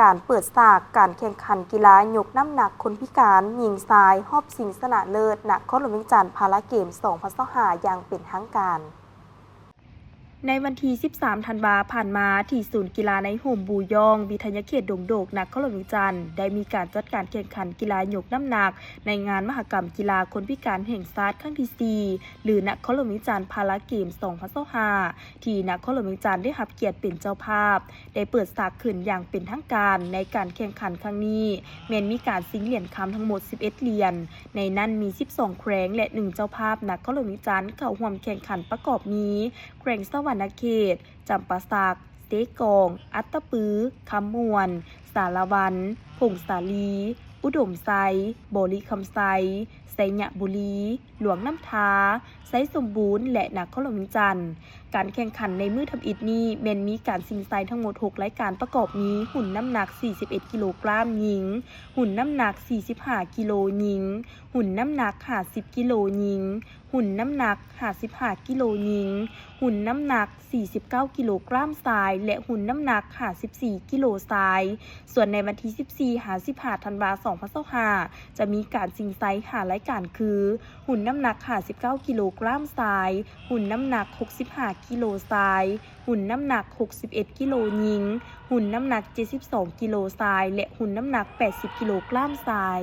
ການເປີດສາກການແຂ່ງຂັນກິລາຍົກນ້ຳໜັກຄົນພິການຍິງຊາຍ ຮອບຊິງຊະນະເລີດນະຄອນຫຼວງວຽງຈັນ ພາລາເກມ ສອງພັນຊາວຫ້າ ຢ່າງເປັນທາງການ. ໃນວັນທີ ສິບສາມ ທັນວາຜ່ານມາ ທີ່ສູນກິລາໃນໂຮມບູຢອງ ວິທະຍາເຂດດົງໂດກ ນະຄອນຫຼວງວຽງຈັນ ໄດ້ມີການຈັດການແຂ່ງຂັນກິລາຍົກນ້ຳໜັກ ໃນງານມະຫະກຳກິລາຄົນພິການແຫ່ງຊາດຄັ້ງທີ ສີ່ ຫຼື ນະຄອນຫຼວງວຽງຈັນ ພາລາເກມ ສອງພັນຊາວຫ້າ ທີ່ນະຄອນຫຼວງວຽງຈັນໄດ້ຮັບກຽດເປັນເຈົ້າພາບ ໄດ້ເປີດສາກຂຶ້ນຢ່າງເປັນທາງການ. ໃນການແຂ່ງຂັນຄັ້ງນີ້ ແມ່ນມີການຊິງຫຼຽນຄຳທັງໝົດ ສິບເອັດຫຼຽນ, ໃນນັ້ນມີ ສິບສອງ ແຂວງ ແລະ ໜຶ່ງ ເຈົ້າພາບນະຄອນຫຼວງວຽງຈັນເຂົ້າຮ່ວມແຂ່ງຂັນ ປະກອບມີ ແຂວງສະຫວັນນະເຂດ, ຈຳປາສັກ, ເຊກອງ, ອັດຕະປື, ຄຳມ່ວນ, ສາລະວັນ, ຜົ້ງສາລີ, ອຸດົມໄຊ, ບໍລິຄຳໄຊ, ໄຊຍະບູລີ, ຫຼວງນ້ຳທາ, ໄຊສົມບູນ ແລະ ນະຄອນຫຼວງວຽງຈັນ. ການແຂ່ງຂັນໃນມື້ທຳອິດນີ້ແມ່ນມີການຊິງໄຊທັງໝົດ ຫົກ ລາຍການ ປະກອບມີ ຮຸ່ນນ້ຳໜັກ ສີ່ສິບເອັດ ກິໂລກຣາມຍິງ, ຮຸ່ນນ້ຳໜັກ ສີ່ສິບຫ້າ ກິໂລຍິງ, ຮຸ່ນນ້ຳໜັກ ຫ້າສິບ ກິໂລຍິງ, ຮຸ່ນນ້ຳໜັກ ຫ້າສິບຫ້າ ກິໂລຍິງ, ຮຸ່ນນ້ຳໜັກ ສີ່ສິບເກົ້າ ກິໂລກຣາມຊາຍ ແລະ ຮຸ່ນນ້ຳໜັກ ຫ້າສິບສີ່ ກິໂລຊາຍ. ສ່ວນໃນວັນທີ ສິບສີ່ ຫາ ສິບຫ້າ ທັນວາ ສອງພັນຊາວຫ້າ ຈະມີການຊິງໄຊ ຫ້າ ລາຍການຄື ຮຸ່ນນ້ຳໜັກ ຫ້າສິບເກົ້າ ກິໂລກຣາມຊາຍ, ຮຸ່ນນ້ຳໜັກ ຫົກສິບຫ້າ ກິໂລຊາຍ, ຮຸ່ນນ້ຳໜັກ ຫົກສິບເອັດ ກິໂລຍິງ, ຮຸ່ນນ້ຳໜັກ ເຈັດສິບສອງ ກິໂລຊາຍ ແລະ ຮຸ່ນນ້ຳໜັກ ແປດສິບ ກິໂລກຣາມຊາຍ.